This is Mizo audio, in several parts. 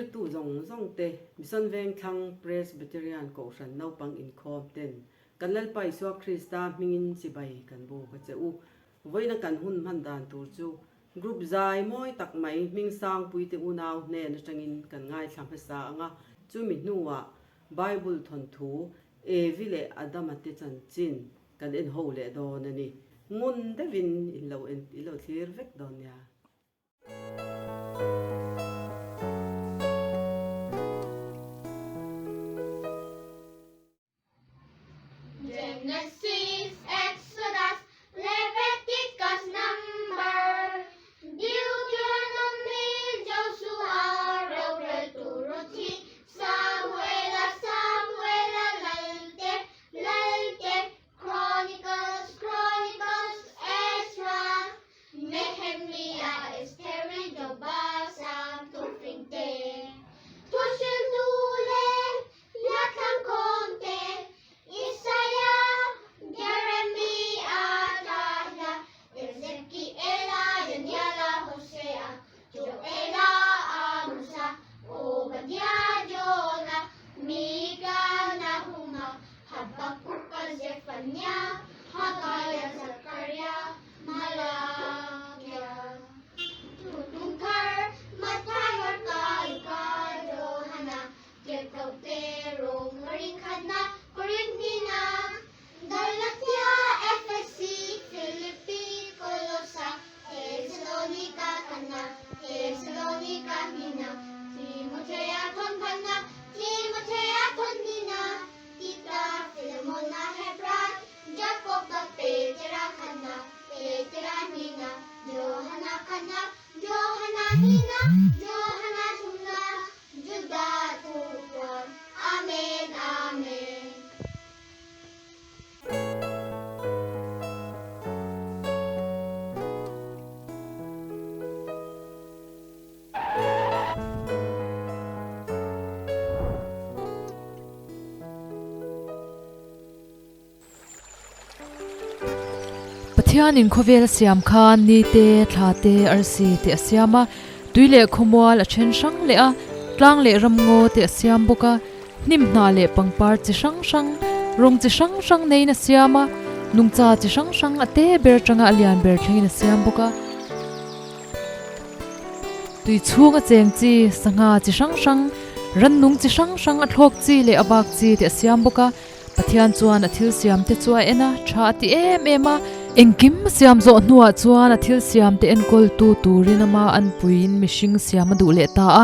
thlirtu zawng zawng te, Mission Vengthlang Presbyterian Kohhran naupang inkhawm ten kan Lalpa Isua Krista hmingin chibai kan buk a che u. Vawiina kan hun hman dan tur chu Group zai mawi tak mai hming Sangpuite unau hnen atangin kan ngaithla hmasa ang a, chumi hnuah Bible thawnthu Evi leh Adama te chanchin kan en ho leh dawn a ni. Ngun deuhin in lo en i lo thlir vek dawn nia. Genesis, Exodus, Leviticus, Number, Deuteronomy, Joshua, Roreltu Ruthi, Samuela, Samuela, Lalte, Lalte, Chronicles, Chronicles, Ezra, Nehemia, Estheri, Joba, Sam, Tufingte, Thuhriltu leh Hliahthlangkhawmte, Isaia, Jeremia, Tahla, Ezekiela, Daniela, Hosea, Joela, Amosa, Obadia, Jona, Mika, Nahuma, Habakuka, Zephania, Hagaia, Zakaria, Malakia, Thutungthar, Mathai, Marka, Luka, Johana, Tirhkohte, Rom, Rinkhana, Korinthina, Galatia, Efesi, Philippi, Kolosa, Thesalonika, Kana, Thesalonika, Hina, Timothea, Thawnthana, Timothea, Thawnhina, Tita, Philemona, Hebrai, Jakoba, Petera, Khana, Petera, Nina, Johana, Khana, Johana, Nina, Johana, Thumna, Juda, Thupuan. Amen, Amen. Pathianin khawvel a siam khan ni te, thla te, arsi te a siam a, tui leh khawmual a then hrang leh a, tlang leh ramngaw te a siam bawk a, hnim hna leh pangpar chi hrang hrang, rawng chi hrang hrang neiin a siam a, nungcha chi hrang hrang a te ber atanga a lian ber thlengin a siam bawk a. Tui chhunga cheng chi, sangha chi hrang hrang, rannung chi hrang hrang a thlawk chi leh a bak chi te a siam bawk a. Pathian chuan a thil siam te chu a en a, tha a ti em em a. Engkim a siam zawh hnuah chuan a thil siam te enkawl tu turin ama anpuiin mihring siam a duh leh ta a.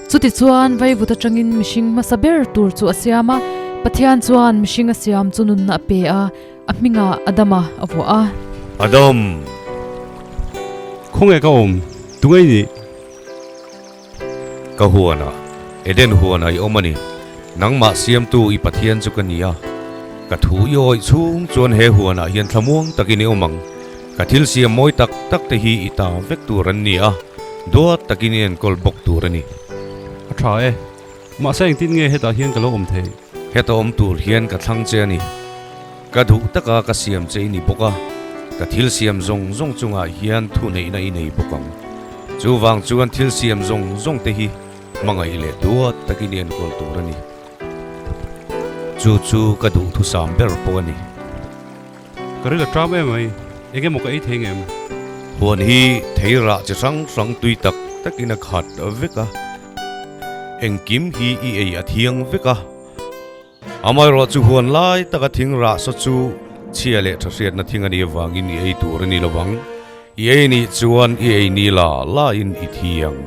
Chuti chuan vaivut atangin mihring hmasa ber tur chu a siam a. Pathian chuan mihring a siam chu nunna a pe a, a hmingah Adama a vuah a. Adam! Khawnge ka awm? Tunge i nih? Ka huanah, Eden huanah i awm a ni. Nangmah siamtu i Pathian chu ka ni a. Ka thu i awih chhung chuan he huanah hian thlamuang takin i awm ang. Ka thil siam mawi tak tak te hi i ta vek tur an ni a, duat takin i enkawl bawk tur a ni. A tha e. Mahse engtin nge hetah hian ka lo awm theih? Heta awm tur hian ka thlang che a ni. Ka duh taka ka siam che i ni bawk a, ka thil siam zawng zawng chungah hian thuneihna i nei bawk ang. Chuvang chuan thil siam zawng zawng te hi hmangaih leh duat takin i enkawl tur a ni. Chu chu ka duhthusam ber pawh a ni. Ka ril a ṭam em mai, eng emaw ka ei thei ngem? Huan hi thei rah chi hrang hrang tui tak takin a khat vek a, engkim hi i ei a thiang vek a. Amaherawh chu huan lai taka thing rah saw chu chhia leh tha hriatna thing a nih avangin i ei tur a ni lovang. I ei nih chuan i ei ni la lain i thi ang.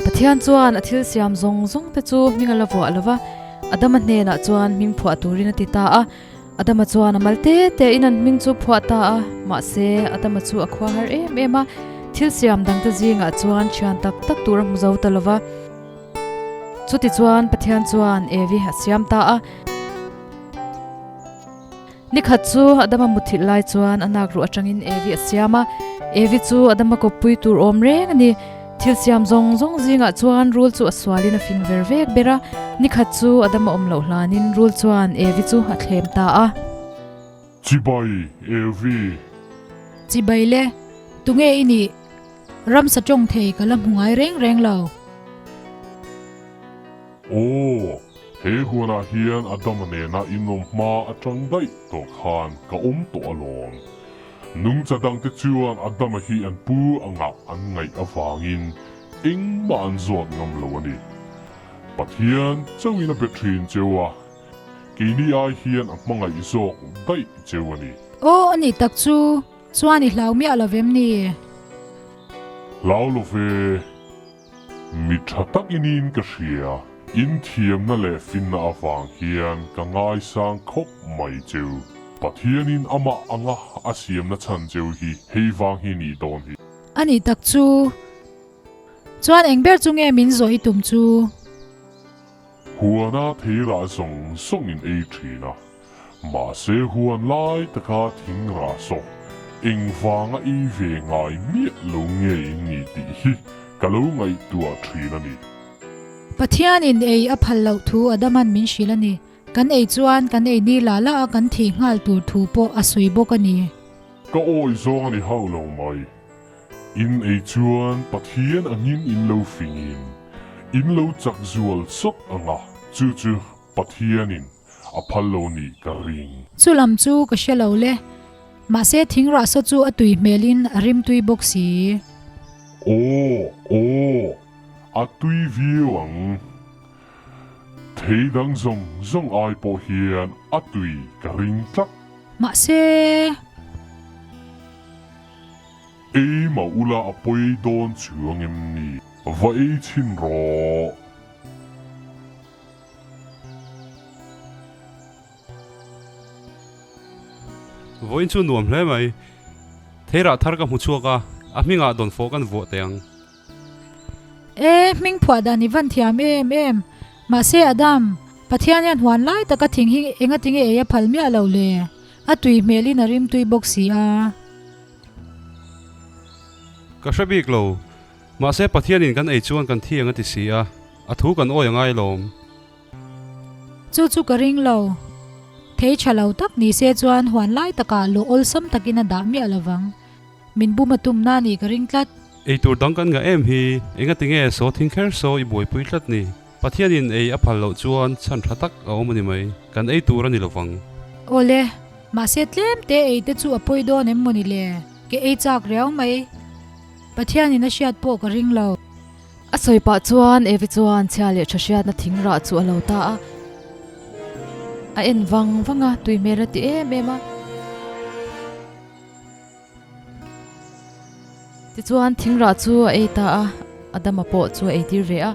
Pathian chuan a thil siam zawng zawng te chu hming a la vuah lo va, Adama hnenah chuan hming phuah turin a ti ta a. Adama chuan a mal te te in an hming chu phuah ta a, mahse Adama chu a khua har em em a, thil siam dangte zingah chuan thian tak tak tur a hmu zo ta lo va. Chutichuan Pathian chuan Evi a siam ta a. Ni khat chu Adama muthilh lai chuan a nak ruh atangin Evi a siam a. Evi chu Adama kawppui tur awm reng a ni. Thil siam zawng zawng zingah chuan rul chu a sualin a fing ver vek ber a. Ni khat chu Adama awm loh hlanin rul chuan Evi chu a thlem ta a. Chibai, Evi! Chibai le, tunge i nih? Ramsa tawng thei ka la hmu ngai reng reng lo. Aw, he huanah hian Adama nena inawm hma atang daih tawh khan ka awm tawh alawm. Nungcha dangte chuan Adama hi an pu angah an ngaih avangin engmah an zawt ngam lo a ni. Pathian chauhin a be thin cheu a, keini ai hian a hmangaih zawk daih cheu a ni. Aw, a nih tak chu, chuan i hlau miah lo vem ni? Hlau lo ve. Mi tha tak i niin ka hria. In thiamna leh finna avang hian ka ngaisang khawp mai cheu. Pathianin amah anga a siamna chhan cheu hi hei vang hi nih dawn hi. A nih tak chu. Chuan eng ber chu nge min zawh i tum chu? Huana theirah zawng zawng in ei thin a, mahse huan lai taka thing rah saw engvanga ei ve ngai miah lo nge in ni tih hi ka lo ngaihtuah thin a ni. Pathianin ei a phal loh thu Adaman min hrilh a ni. Kan ei chuan kan ei ni la la a kan thih nghal tur thu pawh a sawi bawk a ni. Ka awi zawng a ni hauh lo mai. In ei chuan Pathian angin in lo fingin in lo chak zual sawt ang a, chu chu Pathianin a phal lo nih ka ring. Chu lam chu ka hre lo le. Mahse thing rah saw chu a tui hmelin a rim tui bawk si. Aw, aw, a tui viau ang. Thei dang zawng zawng ai pawh hian a tui ka ring tlat. Mahse. Ei mah ula a pawi dawn chuang em ni? Va ei chhin rawh. Vawiin chu nuam hle mai. Theirah thar ka hmu chhuak a, a hmingah dawnfawh kan vuah teh ang. E, hming phuah dan i van thiam em em. Mahse Adam, Pathian hian huan lai taka thing hi engatinge ei a phal miah lo le? A tui hmelin a rimtui bawk si a. Ka hre bik lo. Mahse Pathianin kan ei chuan kan thi ang a ti si a, a thu kan awi a ngai lawm. Chu chu ka ring lo. Thei tha lo tak ni se chuan huan lai takah luh awlsam takin a dah miah lo vang. Min bum a tumna a nih ka ring tlat. Eitur dang kan ngah em hi, engatinge saw thing kher saw i buaipui tlat ni? Pathianin ei a phal loh chuan chhan tha tak a awm a ni mai, kan ei tur a ni lovang. Awle, mahse tlem te ei te chu a pawi dawn em mawni le? Ke ei chak riau mai. Pathianin a hriat pawh ka ring lo. A sawi pah chuan Evi chuan chhia leh tha hriatna thing rah chu a lo ta a. A en vang vang a, tui hmel a ti em em a. Tichuan thingrah chu a ei ta a, Adama pawh chu a eitir ve a.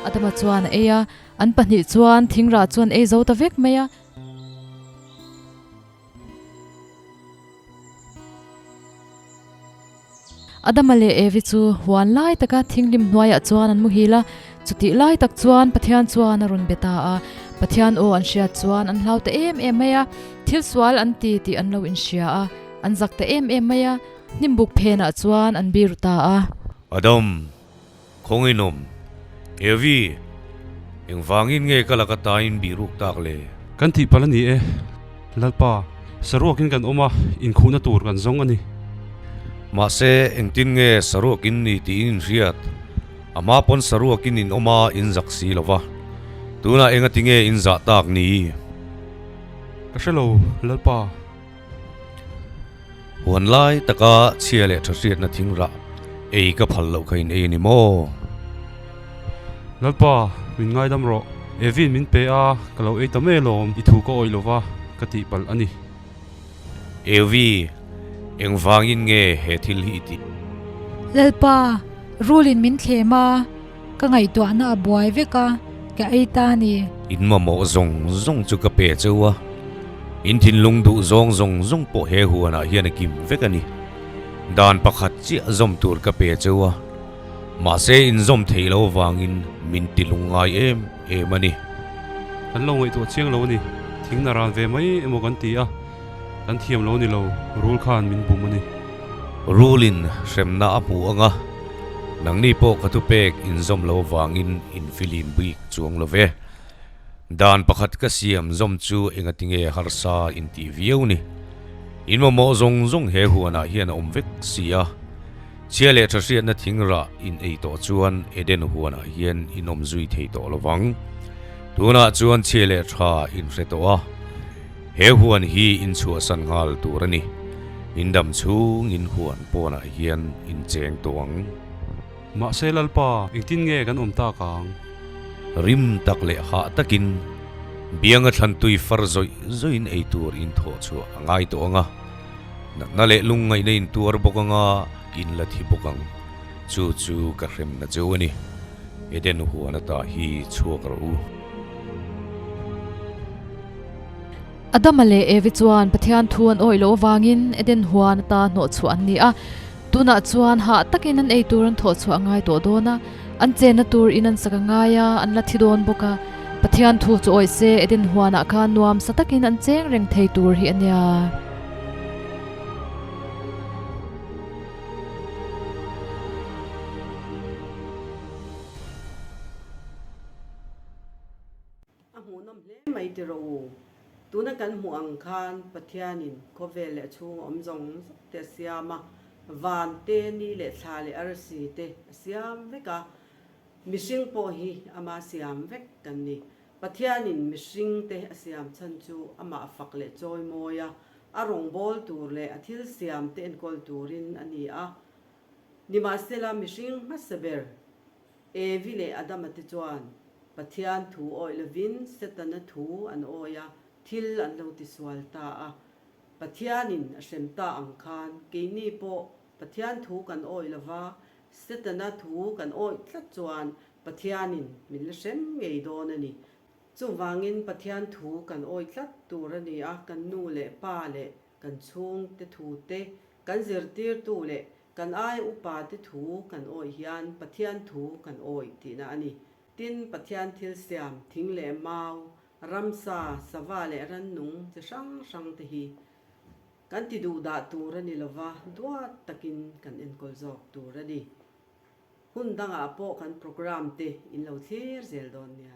Adama chuan a ei a, an pahnih chuan thingrah chu an ei zo ta vek mai a. Adama leh Evi chu huan lai taka thinghlim hnuaiah chuan an muhil a, chutih lai tak chuan Pathian chuan a rawn be ta a. Pathian aw an hriat chuan an hlau ta em em mai a, thil sual an ti tih an lo inhria a, an zak ta em em mai a, hnimbuk phenah chuan an biru ta a. Adam, Khawngainawm, Evi, engvangin nge ka laka tain bihruk tak le? Kan tih palh a ni e, Lalpa, saruakin kan awm a, inkhuhna tur kan zawng a ni. Mahse, engtin nge saruakin ni tiin inhriat? A hma pawn saruakin in awm a, in zak si lo va. Tunah engati nge in zah tak ni? Ka hre lo, Lalpa. Huan lai taka chhia leh tha hriatna thing rah ei ka phal loh kha in ei a ni maw? Lalpa, min ngaidam rawh. Evin min pe a, ka lo ei ta mai alawm, i thu ka awih lova ka tih palh a ni. Evi, engvangin nge he thil hi i tih? Lalpa, rulin min thlem a, ka ngaihtuahna a buai vek a, ka ei ta a ni. In mamawh zawng zawng chu ka pe cheu a, in thinlung duh zawng zawng zawng pawh he huanah hian a kim vek a ni. Dan pakhat chiah zawm tur ka pe cheu a, mahse in zawm theih lo vangin min ti lung ngai em em a ni. Kan lo ngaihtuah chiang lo a ni, thing na ran ve mai emaw kan ti a, kan thiam lo ni lo, rul khan min bum a ni. Rulin hremna a hmu ang a. Nangni pawh ka thupek inzawm lo vangin in filim bik chuang lo ve. Dan pakhat ka siam zawm chu engatinge harsa intih viau ni. In mamawh zawng zawng he huanah hian a awm vek si a. Chhia leh tha hriatna thing rah in ei tawh chuan Eden huanah hian in awm zui thei tawh lo vang. Tunah chuan chhia leh tha in hre tawh a, he huan hi in chhuahsan nghal tur a ni. In dam chhungin huan pawnah hian in cheng tawh ang. Mahse Lalpa, engtin nge kan awm tak ang? Rim tak leh hah takin bianga thlantui far zawih zawihin ei tur in thawh chhuah a ngai tawh ang a, natna leh lungngaihna in tuar bawk ang a, in la thi bawk ang. Chu chu ka hremna cheu a ni. Eden huan ata hi chhuak rawh u. Adama leh Evi chuan Pathian thu an awih loh avangin Eden huan ata hnawhchhuah an ni a. Tunah chuan hah takin an ei tur an thawh chhuah a ngai tawh dawn a, an chenna tur in an sak a ngai a, an la thi dawn bawk a. Pathian thu chu awih se Eden huanah khan nuam sa takin an cheng reng thei tur hi a nia. A hmuhnawm hle mai ti rawh u. Tuna kan hmuh ang khan Pathianin khawvel leh chhung awm zawng zawng te a siam a, van te, ni leh thla leh arsi te a siam vek a. Mihring pawh hi ama siam vek kan ni. Pathianin mihring te a siam chhan chu amah fak leh chawi mawi a, a rawngbâwl tur leh a thil siam te enkawl turin a ni a. Nimahsela mihring hmasa ber Evi leh Adama te chuan Pathian thu awih lovin Setana thu an awi a, thil an lo tisual ta a. Pathianin a hrem ta ang khan keini pawh Pathian thu kan awih lova, Setana thu kan awih tlat chuan Pathianin min la hrem ngei dawn a ni. Chuvangin Pathian thu kan awih tlat tur a ni a, kan nu leh pa leh kan chhungte thu te, kan zirtirtu leh Kan ai upate thu kan awih hian Pathian thu kan awih tihna a ni. Tin, Pathian thil siam, thing leh mau, ramsa, sava leh rannung chi hrang hrang te hi kan ti duh dah tur a ni lova, duat takin kan enkawl zawk tur a ni. Hun dangah pawh kan programme te in lo thlir zel dawn nia.